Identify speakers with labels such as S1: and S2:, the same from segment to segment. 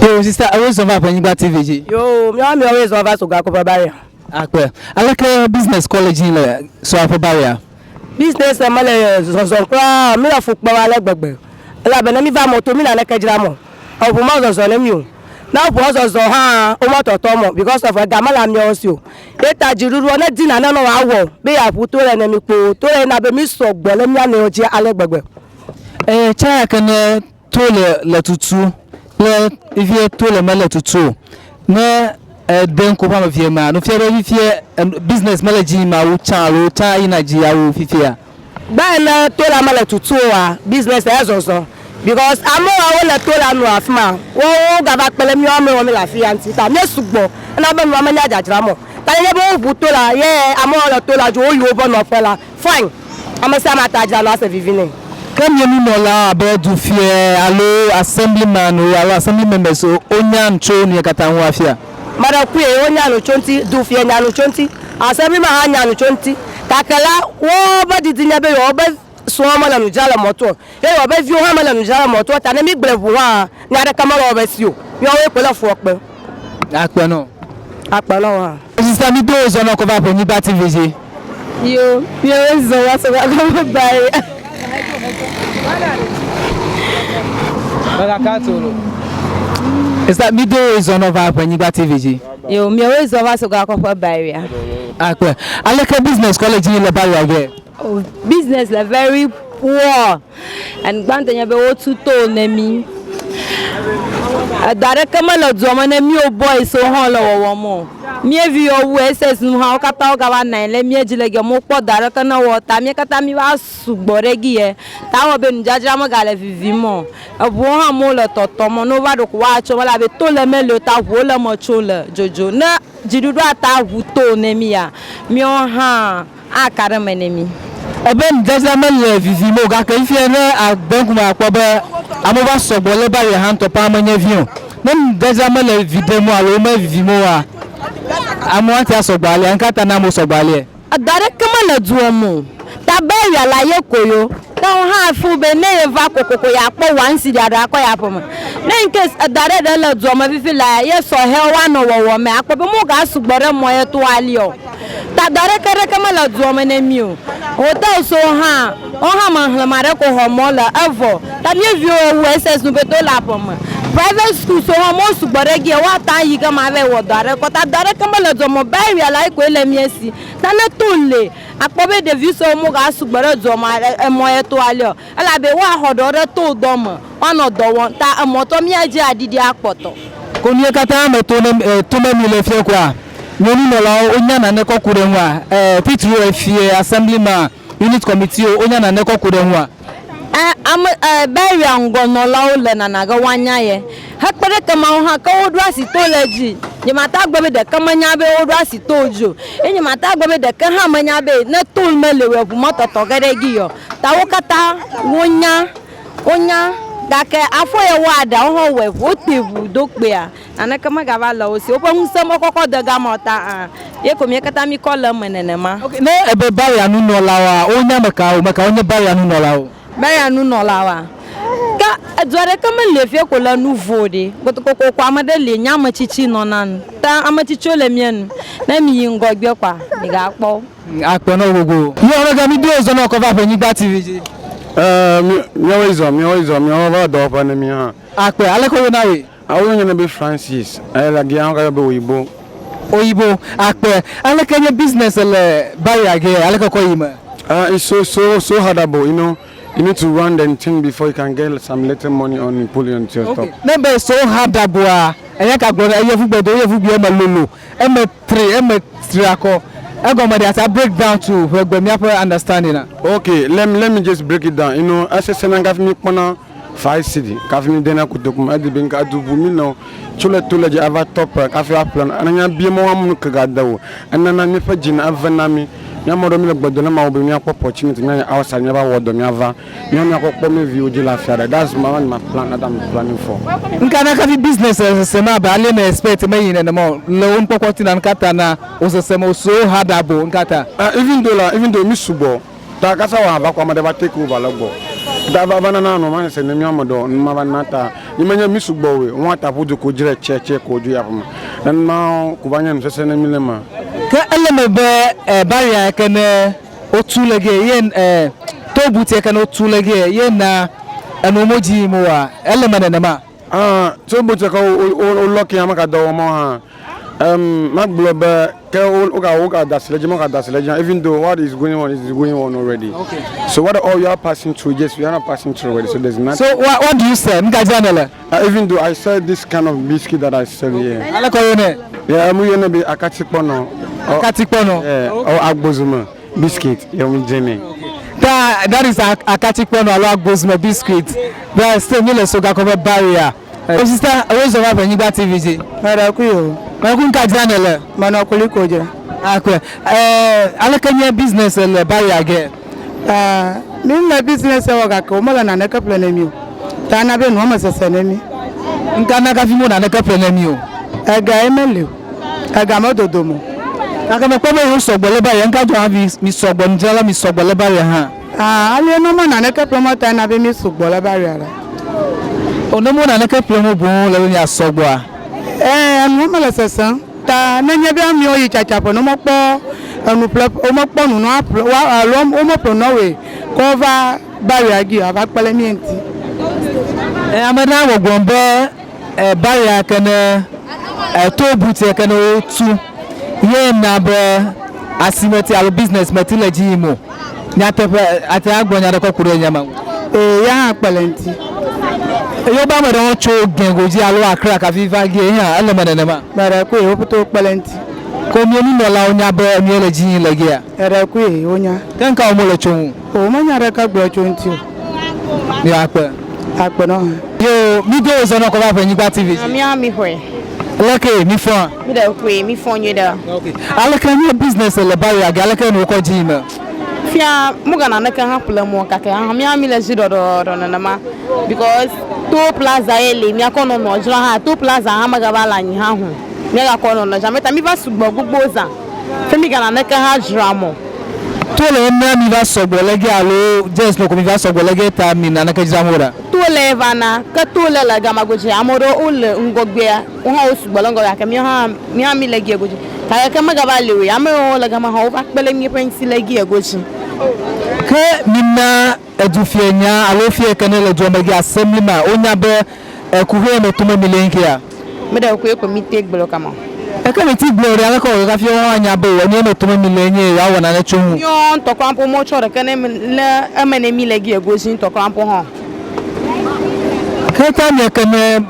S1: Yo sista, ewoe zɔn va Aƒenyigba TV dzi.
S2: Yo, míawo míawoe zɔn va Soga ƒe barrier.
S1: Akpe. Aleke business kɔ le dzi le Soga ƒe barrier?
S2: Business mele zɔzɔm kura o, míle fu kpem ale gbegbe elabe ne míva mɔto mí naneke dzram o, eʋu mezɔzɔ ne mí o. Ne eʋua zɔzɔ hã wometɔtɔ mɔ because of ega mele ameawo si o. Ye ta dziɖuɖua ne di nane ne wòawɔ be yeaʋu to le ne mí kpoo, to le na be mí sɔgbɔ le mía nɔewo dzi ale gbegbe.
S1: Eye tsã ya ke ne to le le tutu kple fifie to le mele tutu o, ne ede ŋku ƒe ame evee mea, nufia be fifie business mele dzi yim awu tsã alo tsã yina dzi awu fifia?
S2: Gbe ne to la mele tutu oa, business ya zɔzɔ because amewoa wole to la nua afima, woawo gava kpe ɖe míawo amewo mi le afiya ŋuti ta mí sugbɔ ena be nua menya dzadzram o. Ta nenye be woʋu to la ye amewo le to la dzi woyi woƒe nɔƒe la, fine, ame sia ame ate adzra nua ase vivi nɛ.
S1: Ke mia nunɔla abe dufia alo assemblyman o alo assembly members o, wonya nu tso nuya katã ŋu hafia?
S2: Meɖe kuie, wonya nu tso ŋuti, dufia nya nu tso ŋuti, assemblyman hã nya nu tso ŋuti. Gake la, woƒe didi nye be yewobe srɔ̃wo mele nu dzram le mɔto o, ye yewobe viwo hã mele nu dzram le mɔto o, ta ne mígblẽ ŋu hã, nya aɖeke mele wobe si o. Míawoe koe le fuɔ kpem.
S1: Akpe nɔ.
S2: Akpe nɔ wò hã.
S1: Sista mi do zɔ nɔ kɔ va Ƒenyigba TV dzi.
S3: Yo, míawoe zɔ va sɔ va kɔ va yi.
S1: Sista mi do zɔ nɔ va Ƒenyigba TV dzi.
S3: Yo, míawoe zɔ va sɔ va kɔ ƒe barrier.
S1: Akpe. Aleke business kɔ le dzi le barrier ge?
S3: Oh, business le very poor. And gbãtɔ nye be wotu to ne mí. Edɔ aɖeke mele dua me ne míwo boys wo hã le wɔwɔm o. Mía vi yiwo wu SS nu hã wo katã wogava nɔ anyi ɖe mía dzi le gema wokpɔ dɔ aɖeke ne wɔ o ta mía katã míva sugbɔ ɖe egie. Ta ewɔ be nudzadzra megale vivim o. Eŋuwo hã mele tɔtɔm o. Ne wova ɖo ko woatso eme elabe to le meli o ta ŋuwo le eme tsom le dzodzom. Ne dziɖuɖua ta ŋu to ne mía, míawo hã aka ɖe eme ne mí.
S1: Ebe nudzadzra mele vivim o gake fifia ne àde ŋkume akpɔ be amewo va sɔgbɔ le barrier hã ŋutɔ paa menye vi o. Ne nudzadzra mele vi ɖem o alo mevivim oa, amewo ate asɔgbɔ alea. Nuka ta ne amewo sɔgbɔ alea?
S3: Edɔ aɖeke mele dua me o. Ta barrier la ye ko yo. Ke wo hã feel be ne yeva kokoko yeakpɔ one cedi aɖe akɔ yi aƒeme. Ne incase edɔ aɖe ɖe le dua me fifi laa, ye sɔhɛwo woanɔ wɔwɔ mɛ akpɔ be moga sugbɔ ɖe mɔ ye to ali o. Ta dɔ aɖeke ɖeke mele dua me ne mí o. Hotels wo hã, wo hã me xlẽme aɖe ko xɔ mɔ le evɔ. Ta mía viwo wu SS nu pɛtɛ wole aƒe me. Private schools wo hã mo sugbɔ ɖe egie woate ayi gama ava yi wɔ dɔ aɖe kɔ. Ta dɔ aɖeke mele dua me o. Barrier la koe le mía si. Ta ne to le akpɔ be ɖevi suewo moga sugbɔ ɖe dua me emɔ ye to ali o. Elabe woaxɔ ɖewo ɖe to dɔ me woanɔ dɔ wɔm. Ta emɔtɔ mía dzi aɖiɖi akpɔtɔ.
S1: Ko mía katã me to ne to me mi le fia koa, mía nunɔlawo wonya nane kɔ ku ɖe ŋua? E Petro efie assemblyman, unit committee wo wonya nane kɔ ku ɖe ŋua?
S3: E ame e Beria ŋgɔnɔlawo le nana ge woanya ye. Hekpe ɖe kemawo hã ke woɖo asi to le edzi. Nyemate agblɔ be ɖeke menya be woɖo asi to dzi o. Eye nyemate agblɔ be ɖeke hã menya be ne to meli o eŋu metɔtɔ ge ɖe edzi o. Ta wo katã wonya, wonya. Gake afɔ ye woaɖea, wo hã wowɔe, wote ŋu do kpea, naneke megava le wo si o. Woƒe ŋusẽ mekɔkɔ de gama o ta ã, ye ko mía katã míkɔ le eme nenema.
S1: Ok, ne ebe Barrier nunɔlawoa, wonye ame kawo? Ame kawo nye Barrier nunɔlawo?
S3: Barrier nunɔlawoa? Ke edu aɖeke meli fia ko le nu vo ɖi. Kokoko ame ɖe li nye ame tsitsi nɔna nu. Ta ame tsitsiwo le mía nu. Ne miyi ŋgɔgbe kɔa, migakpɔ wo.
S1: Akpe nɔ gbogbo. Yo amegã mi do zɔ nɔ kɔ va Ƒenyigba TV dzi.
S4: Ɛɛ míawoe zɔ, míawoe zɔ, míawo va dɔwɔƒe ne mí hã.
S1: Akpe, aleke woyɔna wòe?
S4: Awo yɔna be Francis, eye le gea wogayɔ be Oyibo.
S1: Oyibo, akpe, aleke nye business le barrier gea, aleke kɔ yi me?
S4: Uh, it's so so so hardable, you know. You need to run and think before you can get some little money on you put it on your
S1: okay. top. Ne be so hardable, eya ka gblɔ eyevu gbedo yevu gbe eme lolo, eme tri eme tri akɔ. Egɔme ɖe ata break down to ʋegbe míaƒe understanding na.
S4: Okay, let me let me just break it down. You know, esese na kafi mi kpɔna 5 cedi kafi mi dena kotoku me edi be nka edu ʋu mi nɔ tso le to le dzi ava top kafi aƒle nu. Ena bie mɔ woamu ke ga de o. Enana míaƒe dzi na eve na mi. Míamɔ ɖewo mi le gbe dom na Mawu be míakpɔ opportunity míayi outside míava wɔ dɔ míava. Míawo míakɔ kpɔ mía viwo dzi le afia ɖe. That's my my plan that I'm planning for.
S1: Nka na kafi business le sesem abe ale me expect meyi nenema o. Le wo nukpɔkpɔ tina nka ta na wo sesem o so hard abo nka ta.
S4: Even though la, even though mi sugbɔ ta kasa wɔ ava kɔ ame ɖe va take over le gbɔ. Ta va va nana nɔ ma se ne mía me ɖɔ nu ma va na ta. Ni menye mi sugbɔ oe, wɔn ta ƒu du ko dzre tse tse ko dzo ya ƒome. Nenema ko va nye nu sese ne mi le ma.
S1: Ke ele me be eh, barrier ke ne wotu le ge ye eh, toll booth ke ne wotu le ge ye na enu mo dzi mo wa ele me nenema.
S4: Ah, toll booth ke wo wo wo lɔ ke ame ka dɔ wɔm hã. Um, magblɔ be ke wo wo ga wo ga da asi le dzi, mo ga da asi le dzi hã. Even though what is going on is going on already.
S1: Okay.
S4: So what all you are passing through, yes, we are not passing through already. So there's nothing.
S1: So what, what do you sell? Nka dzra ne le.
S4: Even though I sell this kind of biscuit that I sell here.
S1: Ale kɔ yɔ ne.
S4: Yeah, I'm going to be akati kpono.
S1: Akati kpono.
S4: Yeah, or agbozume biscuit. Yeah, I'm Jenny.
S1: That, that is akati kpono alo agbozume biscuit. But still, mi le soga kɔ be barrier. O sister, owó sọ fún Anyigba TV dzi.
S2: Mɛɖe kui o.
S1: Mɛɖe kui ŋka dzra nèle?
S2: Menɔ koliko dzra.
S1: Akpe. Ɛɛ, aleke nye business le barrier ge?
S2: Ɛɛ, mi le business wɔ gake womele naneke ƒle ne mi o. Ta na be nua me sese ne mi.
S1: Ŋka na kafi mo naneke ƒle ne mi o?
S2: Ega ye meli o. Ega me dodom o.
S1: Gake mekpɔ be yewo sɔgbɔ le barrier. Ŋka dzɔ hafi mi sɔgbɔ, nudzrala mi sɔgbɔ le barrier hã?
S2: Ah, ale ne mo naneke ƒlem o ta na be mi sugbɔ le barrier la.
S1: O ne mo naneke ƒlem o boŋ le be mia sɔgbɔa?
S2: Ɛɛ, enuwo mele sesem. Ta ne nye be amewo yi tsatsaƒe ne womekpɔ enu ƒle, womekpɔ nu ne woaƒle, wa alo womeƒle nua oe kɔ va barrier dzi ava kpe ɖe mía ŋuti.
S1: Ɛ, ame ɖe hã gbɔgblɔm be ɛ barrier ke ne ɛ toll booth ke ne wotu ye na be asimeti alo business meti le dzi yim o. Nyateƒe, ate agblɔ nya ɖe kɔ ku ɖe nya ma ŋu.
S2: Ee, ya hã kpe le ŋuti.
S1: Eye wobe ame ɖewo tso Gɛ̃ godzi alo Accra kafi va ge hã, ele me nenema?
S2: Gbe ɖe koe wo ƒete wokpe le ŋuti.
S1: Ko mie nunɔlawo nya be enue le dzi yim le gea?
S2: Eɖe koe wonya.
S1: Ke ŋka wɔm wole tso ŋu?
S2: O, womenya ɖeke gblɔ tso ŋuti o.
S1: Mí akpe.
S2: Akpe nɔ hã.
S1: Yo, mi do wozɔ nɔ kɔ va Ʋenyigba TV dzi.
S5: Mía mi xɔe.
S1: Leke mi fɔa?
S5: Mi ɖe koe, mi fɔ nyuie ɖe.
S1: Ok. Aleke nye business le barrier ge, aleke nuwo kɔ dzi yi me?
S5: Fia, mo gana neke hã ƒle mɔ gake hã mía mi le dzi ɖɔɖɔɖɔ nenema because toll plaza ye li mía kɔ nɔ nua dzra hã toll plaza hã megava le anyi hã hu mía gakɔ nɔ nua dzra meta mi va sugbɔ gbogbo zã fe mi gana neke hã dzra mɔ.
S1: To le ena mi va sɔgbɔ le ge alo just nɔko mi va sɔgbɔ le ge ta mi naneke dzram wo ɖa?
S5: To le va na ke to le le gama godzi ame ɖewo wo le ŋgɔgbea wo hã wo sugbɔ le ŋgɔgbe gake míawo hã míawo hã mi le gie godzi gake ke megava li o ame yiwo le gama hã wova kpe ɖe míaƒe ŋuti le gie godzi.
S1: Ke mina edu fia nya alo fia ke ne le dua me ge assembly ma wonya be ekuxi me tome mi le ŋkea?
S5: Mi ɖe kuku ko mi te gblɔ kama.
S1: Eke mi ti gblɔ ɖe aleke wɔ hafi woa nya be wɔ nye me tome mi le nye yewoa wɔ nane tso ŋu?
S5: Míawo ŋutɔ kura ƒo motsɔ ɖeke ne mi ne eme ne mi le gie godzi ŋutɔ kura ƒo hã.
S1: Ke ta mia ke ne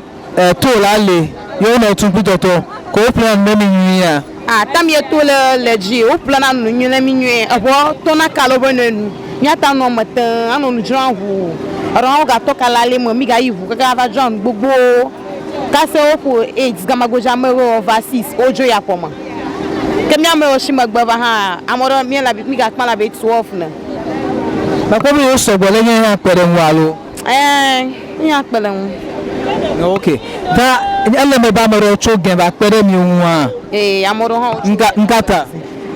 S1: to la le ye wonɔ tum kple tɔtɔ ko wo ƒlena nu ne mi nyuiea?
S5: A ta mia to le le dzi wo ƒlena nu nyui ne mi nyuie eʋɔ tɔna ka le wobe nɔe nu mia ta nɔ me teŋ anɔ nu dzram ʋuu eɖewo hã wo ga tɔ ka le ali me mi ga yi ʋu kaka va dzra nu gbogbowo kase wo ƒo eight gama godzi ame ɖewo va six wo dzo yi aƒeme ke mia ame yiwo shi megbe va hã ame ɖewo mia le mi ga kpã le abe twelve ne.
S1: Mekpɔ be yewo sɔgbɔ le nye hã kpe ɖe ŋu alo?
S5: Ɛɛ, nye hã kpe ɖe ŋu.
S1: Ok. Ta ele me be ame ɖewo tso gɛ va kpe ɖe mi ŋua?
S5: Ee, ame ɖewo hã wotso.
S1: Ŋka, ŋka ta?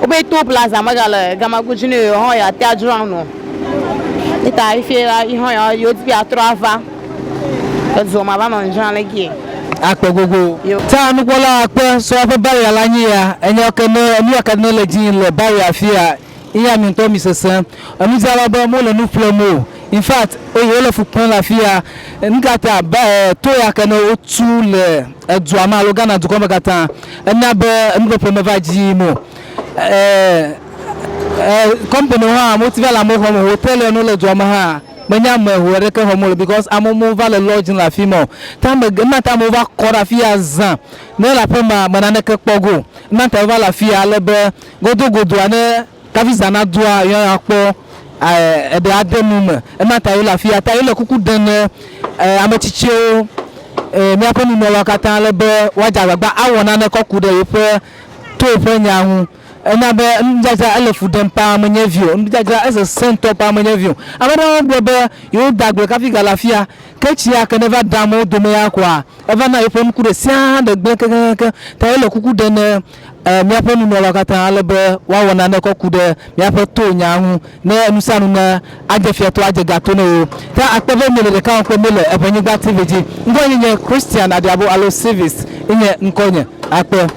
S5: Wobe toll plaza megale gama godzi ne yewo hã yeate adzra nu o. Eta fifie la, ye hã yewo di be yeatrɔ ava edua me ava nɔ nu dzram le gie.
S1: Akpe gbogbo.
S5: Yo.
S1: Ta nukpɔla akpe sɔ eƒe barrier la nyi ya enye ke ne enu ya ke ne le dzi le barrier fia. Eya mi ŋutɔ mi sesem. Enudzrala be mole nu ƒlem o. In fact, eye wole fu kpem le afia. Nukata ba to ya ke ne wotu le edua me alo Ghana dukɔ me katã, ena be enuƒeƒle meva dzi yim o. E, e, company wo hã moti va le amewo xɔm o. Hotel ya ne wole dua me hã, menye ame ho aɖeke xɔm wole because amewo meva le lodging le afi ma o. Ta me, ema ta amewo va kɔ ɖe afia zã. Ne ele aƒe mea, me naneke kpɔ ge o. Ema ta wova le afia ale be Godogodoa ne kafi zã nadoa yewoa kpɔ eɖe ade nu me. Ema ta yele afia ta yele kuku ɖem ne ame tsitsiwo, míaƒe nunɔlawo katã ale be woadze agbagba awɔ nane kɔ ku ɖe yewoƒe to ƒe nya ŋu. Enya be nudzadzra ele fu ɖem paa menye vi o. Nudzadzra esesẽ ŋutɔ paa menye vi o. Ame aɖewo gblɔ be yewoda agble kafi gale afia. Ke tsi ya ke ne va ɖe amewo dome ya koa, eva na yeƒe nuku ɖe sia ɖe gblẽ kekekeŋ. Ta ele kuku ɖem ne míaƒe nunɔlawo katã ale be woawɔ nane kɔ ku ɖe míaƒe to nyaa ŋu ne nu sia nu ne adze fiato adze gato ne wo. Ta akpe be miele ɖeka wɔm kple mí le Eʋenyigba TV dzi. Ŋkɔnye nye Christian Adiabo alo Civis nye ŋkɔnye. Akpe.